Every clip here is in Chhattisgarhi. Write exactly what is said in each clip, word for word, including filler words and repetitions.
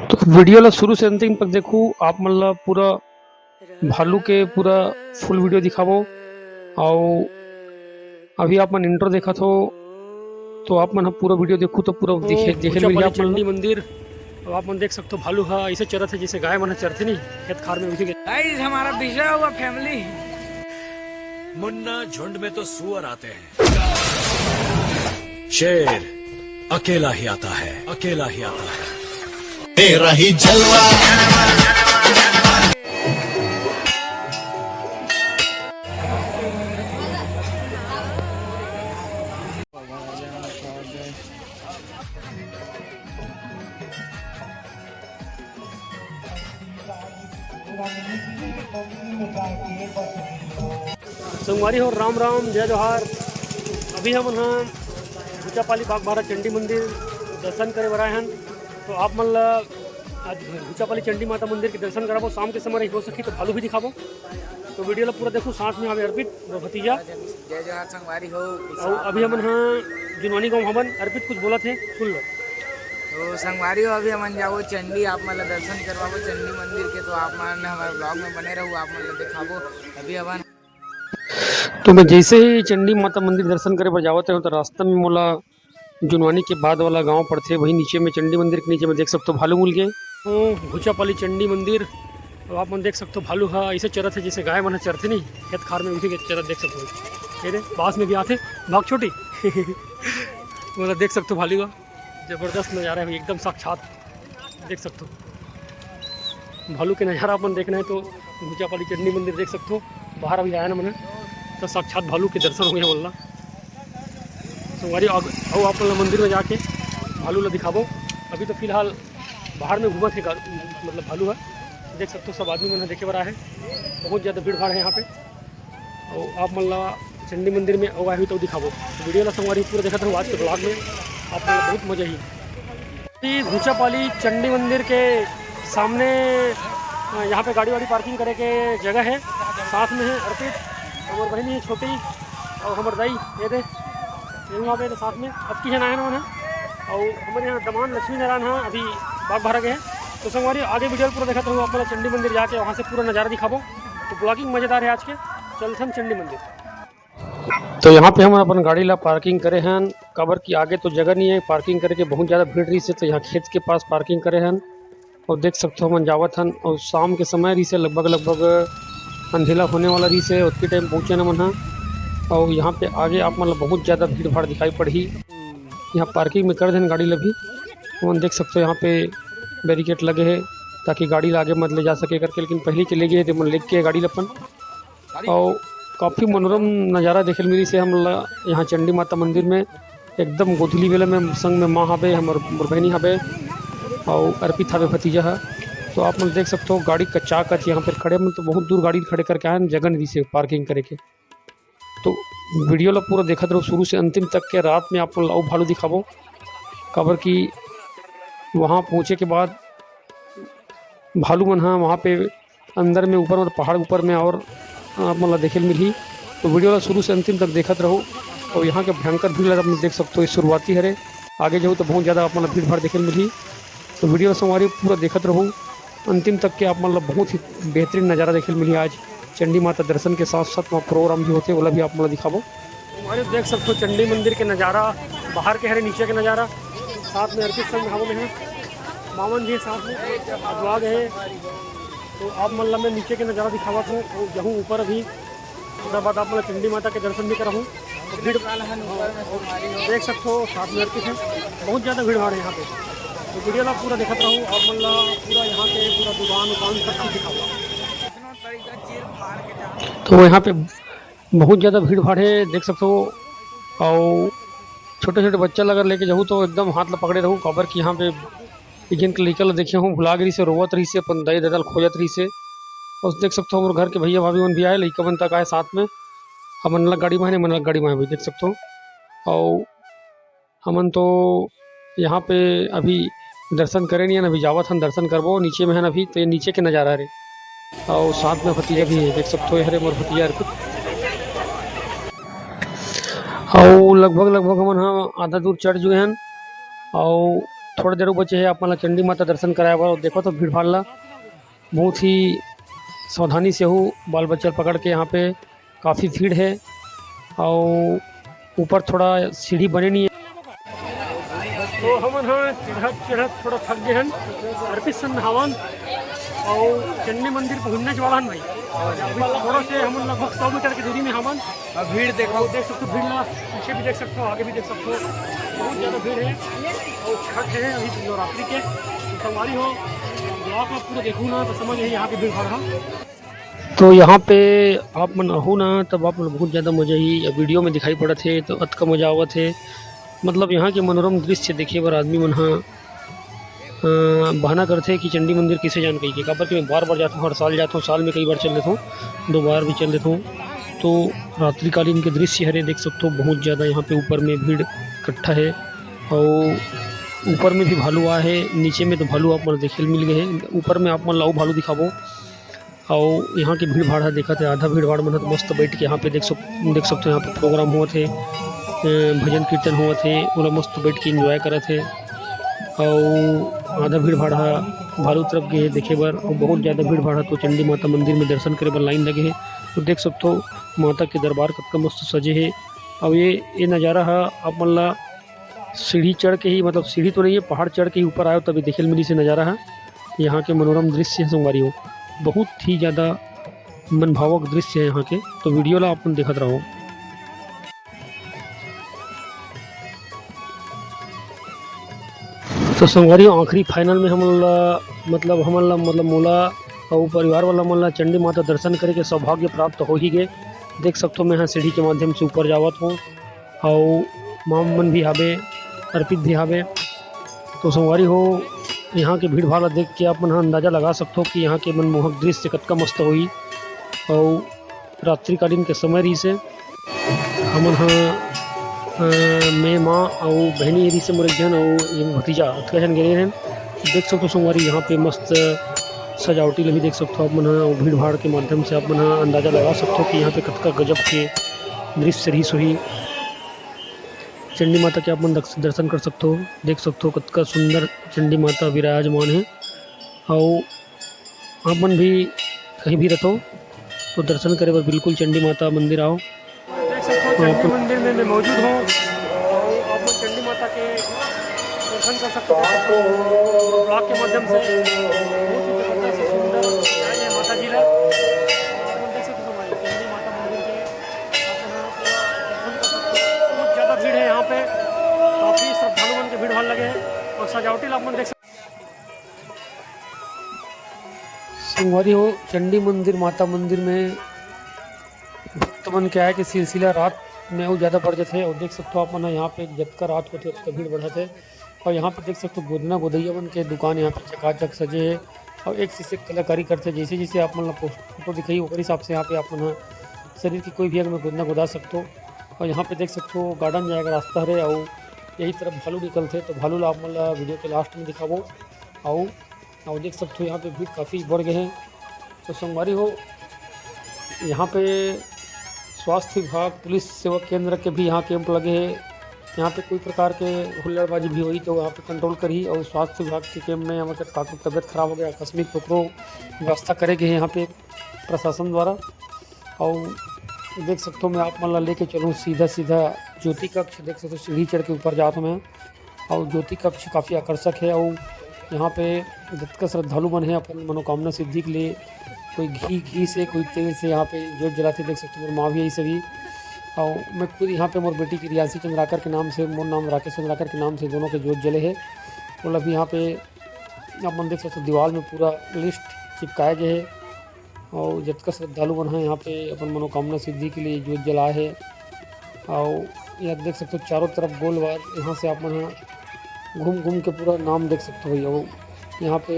तो वीडियो ला शुरू से अंतिम तक देखू, आप मन ला पूरा भालू के पूरा फुल वीडियो दिखाबो। अउ अभी आप मन इंट्रो देखत हो, तो आप मन ह पूरा वीडियो देखू तो पूरा देखे देखे मिलही आप मन ला। चंडी मंदिर। अब आप मन देख सकते हो, भालू हा ऐसे चरत है जैसे गाय मन ह चरथे नहीं खेत खार में, वैसे। गाइस, हमारा बिछड़ा हुआ फैमिली। मुन्ना, झुंड में तो सुअर आते हैं, शेर अकेला ही आता है, अकेला ही आता है। तेरा ही जलवा। संगवारी हो, राम राम, जय जोहार। अभी हमन ह भूचापाली बागभारा चंडी मंदिर दर्शन करे बर आए हन। तो आप मन ला आज भूचापाली चंडी माता मंदिर के दर्शन कराबो। शाम के समय रही, हो सकी तो भालू भी दिखाबो। तो वीडियो ला पूरा देखो, साथ में हवे अर्पित, वो भतीजा। जय जोहार संगवारी हो। अउ अभी हमन ह जुनवानी गांव हवन, अर्पित कुछ बोलत हे, सुन लो। तो संगवारी हो, अभी हमन जाबो चंडी, आप मन ला दर्शन करवाबो चंडी मंदिर के। तो आप मन हमारे ब्लॉग में बने रहू, आप मन ला दिखाबो। अभी हमन तो मैं जैसे ही चंडी माता मंदिर दर्शन करे बर जावत रहूं, तो रास्ता में मोला जुनवानी के बाद वाला गांव पड़थे, वही नीचे में चंडी मंदिर के नीचे में देख सकते हो भालू मिल गए। ओ, भूचापाली चंडी मंदिर। अब आप मन देख सकते हो, भालू हा ऐसे चरत है जैसे गाय मन ह चरथे नहीं खेत खार में, उसी के चरत देख सकते हो। ये दे, पास में भी आथे, भाग छोटी। मतलब देख सकते हो भालू का जबरदस्त नज़ारा है एकदम साक्षात। देख सकते हो भालू के नज़ारा अपन देखना है तो भूचापाली चंडी मंदिर देख सकते हो। बाहर अभी आया ना मैंने, तो साक्षात भालू के दर्शन हो गए बोलना। संगवारी, अब आओ आप मन ला मंदिर में जाके भालू ला दिखाबो। अभी तो फिलहाल बाहर में घूमत हे गा-, मतलब भालू है। देख सकते हो सब आदमी मन ह देखे बर आए हे। बहुत ज़्यादा भीड़ भाड़ है यहाँ पे। और आप मन ला चंडी मंदिर में अउ आही तो दिखाबो। तो वीडियो ला संगवारी पूरा देखत रहू आज के ब्लॉग में, आप मन ला बहुत मजा ही। ये घुचापाली चंडी मंदिर के सामने, अ, यहाँ पे गाड़ी वाड़ी पार्किंग करे के जगह है। साथ में है अर्पित, हमर बहनी है छोटी, और हमर दाई, ये दे, ये वहाँ पे तो साथ में अब की जना है ना, और हमारे यहाँ दमान लक्ष्मी नारायण हाँ अभी बाग भरा गए हैं। तो संगवारी, आगे वीडियो पूरा देखत रहू, आप मन ला चंडी मंदिर जाके वहाँ से पूरा नज़ारा दिखाबो। तो ब्लॉगिंग मज़ेदार है आज के। चलथन चंडी मंदिर। तो यहाँ पे हमन अपन गाड़ी ला पार्किंग करे हन, काबर कि आगे तो जगह नहीं है पार्किंग करे के, बहुत ज़्यादा भीड़ रहिस हे, तो यहाँ खेत के पास पार्किंग करे हन। और देख सकते हो हमन जावत हन, और शाम के समय रहिस हे, लगभग लगभग अंधेला होने वाला रहिस हे, उतके टाइम पहुँचे न मन ह। और यहाँ पे आगे आप मन ला बहुत ज़्यादा भीड़ भाड़ दिखाई पड़ही। यहाँ पार्किंग में कर देन गाड़ी ला भी, हमन देख सकते हो यहाँ पे बैरिकेड लगे हे, ताकि गाड़ी ला आगे मत ले जा सके करके, लेकिन पहले के ले गए हे, ते मन लेग के गाड़ी ला अपन। और काफ़ी मनोरम नज़ारा देखे ल मिलिस हे हमला यहाँ चंडी माता मंदिर में। एकदम गोधली बेला में संग में माँ हवे, हमर मोर बहिनी हवे और अर्पित हवे भतीजा ह। तो आप मन देख सकते हो गाड़ी कचाकच यहाँ पर खड़े, मतलब बहुत दूर गाड़ी खड़े करके आए हैं, जगह नहीं दिसे पार्किंग करे के। तो वीडियो ला पूरा देखत रहो शुरू से अंतिम तक के। रात में आप मन ला अउ भालू दिखाबो, काबर कि वहाँ पहुँचे के बाद भालू मन ह वहाँ पे अंदर में ऊपर में पहाड़ ऊपर में और आप मन ला देखे ल मिलही। तो वीडियो ला शुरू से अंतिम तक देखत रहो। और यहाँ के भयंकर भीड़ ला आप मन देख सकते हो, ये शुरुआती हरे, आगे जाहू तो बहुत ज़्यादा आप मन ला भीड़ भाड़ देखे ल मिलही। तो वीडियो ला संगवारी पूरा देखत रहो अंतिम तक के, आप मन ला बहुत ही बेहतरीन नज़ारा देखे ल मिलही आज चंडी माता दर्शन के साथ साथ वहाँ प्रोग्राम भी होते, ओला भी आप मन ला दिखाबो। हमारे देख सकते हो चंडी मंदिर के नज़ारा, बाहर के हरे नीचे के नज़ारा, साथ में अर्पित संग हवो में है, मामन जी साथ में, अगवा गए। तो आप मन ला मैं नीचे के नज़ारा दिखावत हूँ, और जाहूँ ऊपर अभी, ओकर बाद आप मन ला चंडी माता के दर्शन भी कराहूँ। भीड़ देख सकते हो साथ में अर्पित है, बहुत ज़्यादा भीड़ भाड़ है यहाँ पे। तो वीडियो ला पूरा देखत रहू, आप मन ला पूरा यहाँ के पूरा दुकान उकान सब कुछ दिखाऊंगा। तो यहाँ पे बहुत ज़्यादा भीड़ भाड़ है, देख सकते हो। और छोटे छोटे बच्चा ला अगर लेके जाहू तो एकदम हाथ ला पकड़े रहू, काबर कि यहाँ पे एक झन के लइका ला देखे हूँ, भुला गे रहिस हे, रोवत रहिस हे, अपन दाई ददा ला खोजत रहिस हे। और देख सकते हो हमर घर के भैया भाभी मन भी आए, लइका मन तक आए साथ में। हमन अलग गाड़ी में हे, हमन अलग गाड़ी में हे भाई, देख सकते हो। और हमन तो यहाँ पे अभी दर्शन करे नहीं हन, अभी जावत हन, दर्शन करबो। नीचे में हन अभी, तो ये नीचे के नज़ारा हरे। और साथ में भतीजा भी है, देख सकते हो, ये हरे मोर भतीजा हरे कुछ। और लगभग, लगभग हमन ह आधा दूर चढ़ चुके हन। और थोड़ा देर बचे हे आप मन ला चंडी माता दर्शन कराए बर। देखो तो भीड़ भाड़ ला बहुत ही सावधानी से हो, बाल बच्चा पकड़ के। यहाँ पे काफ़ी भीड़ है और ऊपर थोड़ा सीढ़ी बने नहीं है। तो हमन ह चढ़त चढ़त थोड़ा थक गए हन, अरपी सन हावन और चंडी मंदिर पहुँचने वाला हन भाई। अभी थोड़ा से हमन लगभग सौ मीटर की दूरी में हावन। अब भीड़ देखो। और देख सकते हो भीड़ ला, पीछे भी देख सकते हो, आगे भी देख सकते हो, बहुत ज़्यादा भीड़ है। और छठ है अभी नवरात्रि के, तो संगवारी हो, ब्लॉग में पूरा देखू ना तो समझ है यहाँ की भीड़ भाड़ है। तो यहाँ पे आप मन आहू ना, तब आप मन बहुत ज़्यादा मजा ही या वीडियो में दिखाई पड़त हे, तो अतका मजा आवत हे। मतलब यहाँ के मनोरम दृश्य देखे बर आदमी मन ह अ, बहाना करथे कि चंडी मंदिर किसे जान कहिके, काबर कि मैं बार-बार जाथों, हर साल जाथों, साल में कई बार चल देथों, दो बार भी चल देथों। तो रात्रिकालीन के दृश्य हरे, देख सकथो, बहुत ज़्यादा यहाँ पे ऊपर में भीड़ इकट्ठा है और ऊपर में भी भालू आ है, नीचे में तो भालू आप मन देखे ल मिल गए हैं। ऊपर में आप मन ला अउ भालू दिखाबो। और यहाँ के भीड़ भाड़ है, देखा थे आधा भीड़ भाड़ मन ह तो मस्त बैठ के यहाँ पे देख सक-, देख सकते हो, यहाँ पे प्रोग्राम हुआ थे, अ, भजन कीर्तन हुआ थे, ओला मस्त बैठ के एंजॉय करत हे। और आधा भीड़ भाड़ ह भालू तरफ गए देखे बर, और बहुत ज़्यादा भीड़ भाड़ है तो चंडी माता मंदिर में दर्शन करे बर लाइन लगे है। तो देख सकते हो माता के दरबार कतका मस्त सजे है। और ये, ये नज़ारा है आप मन ला सीढ़ी चढ़ के ही, मतलब सीढ़ी तो नहीं है, पहाड़ चढ़ के ही ऊपर आयो तभी देखे ल मिली से नज़ारा है। यहाँ के मनोरम दृश्य है संगवारी हो, बहुत ही ज़्यादा मनभावक दृश्य है यहाँ के। तो वीडियो ला अपन देखत रहो। तो संगवारी हो, आखिरी फाइनल में हमन ला, मतलब हमन ला, मतलब मोला और परिवार वाला मन ला चंडी माता दर्शन करे के सौभाग्य प्राप्त हो ही गए। देख सकथो मैं यहाँ सीढ़ी के माध्यम से ऊपर जावत हूँ। अउ माम मन भी हावे, अर्पित भी हावे। तो संगवारी हो, यहाँ के भीड़ भाड़ ला देख के आप मन ह अंदाजा लगा सकथो कि यहाँ के मनमोहक दृश्य कतका मस्त होही। अउ रात्रिकालीन के समय रहिसे, हमन ह, अ, मैं, माँ अउ बहिनी रहिसे मोर एक झन अउ ये भतीजा, अतका झन गे रहेन। देख सकथो संगवारी, यहाँ पे मस्त सजावटी ल भी देख सकथो आप मन ह, अउ भीड़ भाड़ के माध्यम से आप मन ह अंदाजा लगा सकथो कि यहाँ पे कतका गजब के दृश्य रहिस होही। चंडी माता के आप मन दर्श-, दर्शन कर सकथो, देख सकथो कतका सुंदर चंडी माता विराजमान है। अउ आप मन भी कहीं भी रथो तो दर्शन करे बर बिल्कुल चंडी माता मंदिर आओ। देख सकथो चंडी मंदिर में मैं मौजूद हूँ। आप मन चंडी माता के दर्शन कर सकथो ब्लॉग के माध्यम से। बहुत ही जबरदस्त सुंदर है माता जी ला। आप मन देख सकथो हमारे चंडी माता मंदिर के बहुत ज़्यादा भीड़ है यहाँ पे, काफ़ी श्रद्धालु मन के भीड़ भाड़ लगे है और सजावटी ला आप मन देख सकते। संगवारी हो, चंडी मंदिर, माता मंदिर में भक्त मन के आए के सिलसिला रात में अउ ज़्यादा बढ़ जाथे। और देख सकते हो आप मन ह यहाँ पे जतका रात होथे ओतका भीड़ बढ़त है। और यहाँ पे देख सकते हो गोदना गोदैया मन के दुकान यहाँ पे चकाचक सजे है और एक से एक कलाकारी करथे। जैसे जैसे आप मन ला पोस्ट फोटो दिखाई ओकर हिसाब से यहाँ पे आप मन ह शरीर के कोई भी अंग में गोदना गोदा सकते हो। और यहाँ पे देख सकते हो गार्डन जाए का रास्ता हरे और यही तरफ भालू निकलथे, तो भालू ला आप मन ला वीडियो के लास्ट में दिखाबो। आओ, आओ देख सकते हो यहाँ पे भीड़ काफ़ी बढ़ गए हैं। तो संगवारी हो, यहाँ पे स्वास्थ्य विभाग, पुलिस सेवा केंद्र के भी यहाँ कैंप लगे हैं। यहाँ पे कोई प्रकार के हुल्लड़बाजी भी होई तो वहाँ पे कंट्रोल करही और स्वास्थ्य विभाग के कैंप में मतलब काकरो तबियत खराब हो गया आकस्मिक तो ओकरो व्यवस्था करे गए हैं यहाँ पे प्रशासन द्वारा। और देख सकते हो मैं आप मन ला लेके चलूँ सीधा सीधा ज्योति कक्ष, देख सकते हो सीढ़ी चढ़ के ऊपर जात हूँ मैं। और ज्योति कक्ष काफ़ी आकर्षक है और यहाँ पे जतका श्रद्धालु मन है अपन मनोकामना सिद्धि के लिए कोई घी, घी से, कोई तेल से यहाँ पे ज्योत जलाथे। देख सकते हो मोर माँ भी यही सभी। और मैं खुद यहाँ पे मोर बेटी की रियांशी चंद्राकर के नाम से, मोर नाम राकेश चंद्राकर के नाम से दोनों के ज्योत जले है। और अभी यहाँ पे आप मन देख सकते हो दीवार में पूरा लिस्ट चिपकाए गए है। और जतका श्रद्धालु मन ह यहाँ पे अपन मनोकामना सिद्धि के लिए ज्योत जलाए है। और यहाँ देख सकते हो चारों तरफ गोलवार यहाँ से आप मन ह घूम घूम के पूरा नाम देख सकते हो भैया। वो यहाँ पे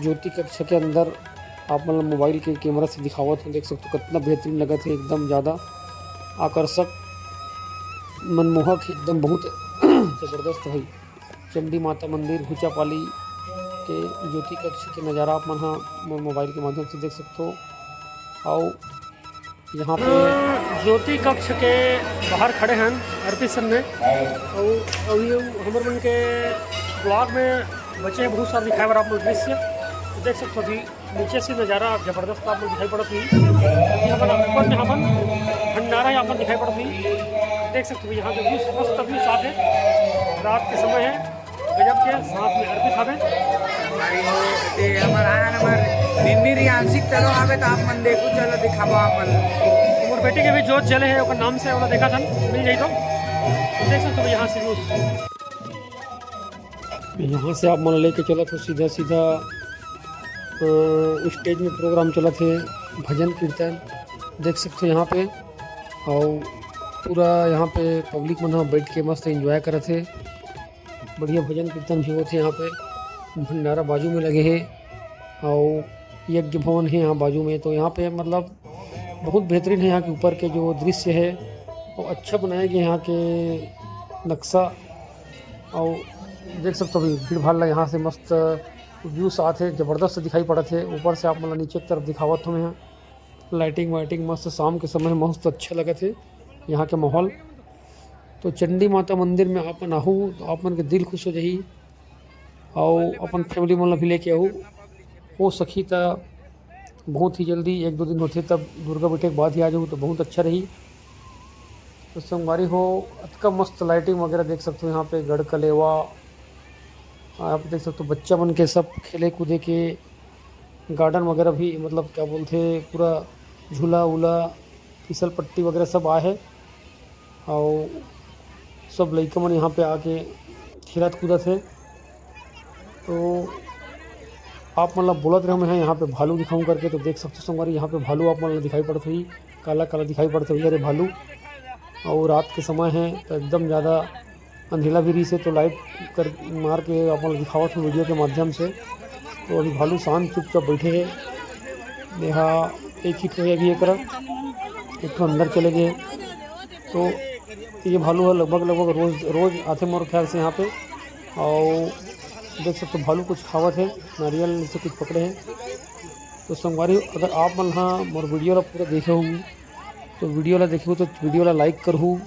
ज्योति कक्ष के अंदर आप मन ल मोबाइल के कैमरा से दिखावत हूँ, देख सकते हो कितना बेहतरीन लगत है, एकदम ज़्यादा आकर्षक, मनमोहक, एकदम बहुत ज़बरदस्त है। चंडी माता मंदिर हुचापाली के ज्योति कक्ष के नज़ारा आप मन ह मोर मोबाइल के माध्यम से देख सकथो। अउ यहाँ पे ज्योति कक्ष के बाहर खड़े हन अर्पित सन में। अउ, अउ ये हमर मन के ब्लॉग में बचे हैं बहुत सारे दिखाए बर आप लोग दृश्य। तो देख सकते हो अभी नीचे से नज़ारा जबरदस्त आप लोग दिखाई पड़त हुई। अभी हमन ऊपर में हमन भंडारा यहाँ पर दिखाई पड़त हुई। देख सकते हो यहाँ के व्यूज मस्त व्यूज आते हैं। रात के समय है, गजब के साथ में अर्पित हवे। हमारी हो ते हमर आन हमर निन्नी रियांशिक चलो आवे तो आप मन देखो, चलो दिखाबो आप मन। मोर बेटी के भी जोत जले है, ओकर नाम से ओला देखा था, मिल जाई तो देख सकते हो यहाँ से व्यूज। यहाँ से आप मन लेके चलत हो सीधा सीधा, अ, स्टेज में प्रोग्राम चलत हे, भजन कीर्तन देख सकते हो यहाँ पे। और पूरा यहाँ पे पब्लिक मन ह बैठ के मस्त एंजॉय करत हे। बढ़िया भजन कीर्तन भी होथे यहाँ पे। भंडारा बाजू में लगे हे और यज्ञ भवन है यहाँ बाजू में। तो यहाँ पे मतलब बहुत बेहतरीन है यहाँ के ऊपर के जो दृश्य है, वो अच्छा बनाया गया यहाँ के नक्शा। और देख सकते हो अभी भीड़ भाड़ ला यहाँ से मस्त व्यूज आत हे, जबरदस्त दिखाई पड़त हे। ऊपर से आप मन ला नीचे की तरफ दिखावत हूँ मैं यहाँ लाइटिंग वाइटिंग मस्त, शाम के समय मस्त अच्छा लगत हे यहाँ के माहौल। तो चंडी माता मंदिर में आप मन आहू तो आप मन के दिल खुश हो जाही, और अपन फैमिली मन ला भी लेके आहू। हो सखी त बहुत ही जल्दी एक दो दिन होथे तब दुर्गा बैठे के बाद ही आ जाहू तो बहुत अच्छा रही। तो संगवारी हो अतका मस्त लाइटिंग वगैरह देख सकते हो यहाँ पे गढ़ कलेवा। आप देख सकते हो बच्चा मन के सब खेले कूदे के गार्डन वगैरह भी, मतलब क्या बोलते, पूरा झूला उला फिसल पट्टी वगैरह सब आए है। और सब लइका मन यहाँ पे आके खेलत कूदत हे। तो आप मन ला बोलत रहे मैं यहाँ पे भालू दिखाऊँ करके, तो देख सकते हो संगवारी यहाँ पे भालू आप मन ला दिखाई पड़त होही, काला काला दिखाई पड़त होही, अरे भालू। और रात के समय है तो एकदम ज़्यादा अंधेला भी रहिस हे, तो लाइट कर मार के आप मन ला दिखावत हूँ वीडियो के माध्यम से। तो अभी भालू शांत चुपचाप बैठे हे। यहाँ एक ही ठो अभी एकरा, एक ठो अंदर चले गए। तो ये भालू ह लगभग लगभग रोज रोज आथे मोर ख्याल से यहाँ पे। और देख सकते हो भालू कुछ खावत है, नारियल से कुछ पकड़े हैं। तो संगवारी, अगर आप मन हा मोर वीडियो ला पूरा देखे हो तो वीडियो ला देखो तो वीडियो ला लाइक करहू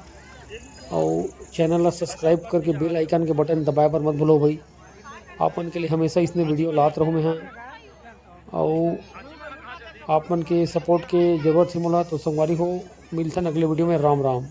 और चैनल ला सब्सक्राइब करके बेल आइकन के बटन दबाए बर मत भूलो भाई। आप मन के लिए हमेशा इसने वीडियो लात रहूँ मैं हाँ। और आप मन के सपोर्ट के जरूरत है मोला। तो संगवारी हो, मिलथन अगले वीडियो में। राम राम।